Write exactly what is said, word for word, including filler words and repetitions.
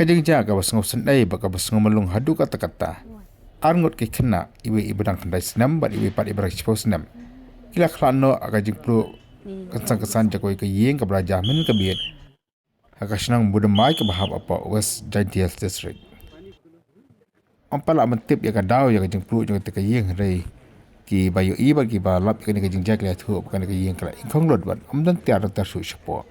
Ka jingjia kaba sngewsynei bad kaba sngewmlung haduh katta katta. Arngut ki khynnah, iwei iba dang khyndai snem bad iwei pat iba dang shiphew snem, ki la khlad noh ha ka jingpluh kynsan kynsan jong kawei ka ïing kaba la jah mynmiet ha ka shnong Budamai kaba hap hapoh West Jaintia Hills District. Ym pat lah ban tip ïa ka daw ïa ka jingpluh jong kata ka ïing, hynrei kiba ïohi bad kiba lap ïa kane ka jingjia ki la ïathuh ba kane ka ïing ka la ingkhong lut bad ym don tiar don ter shuh shapoh.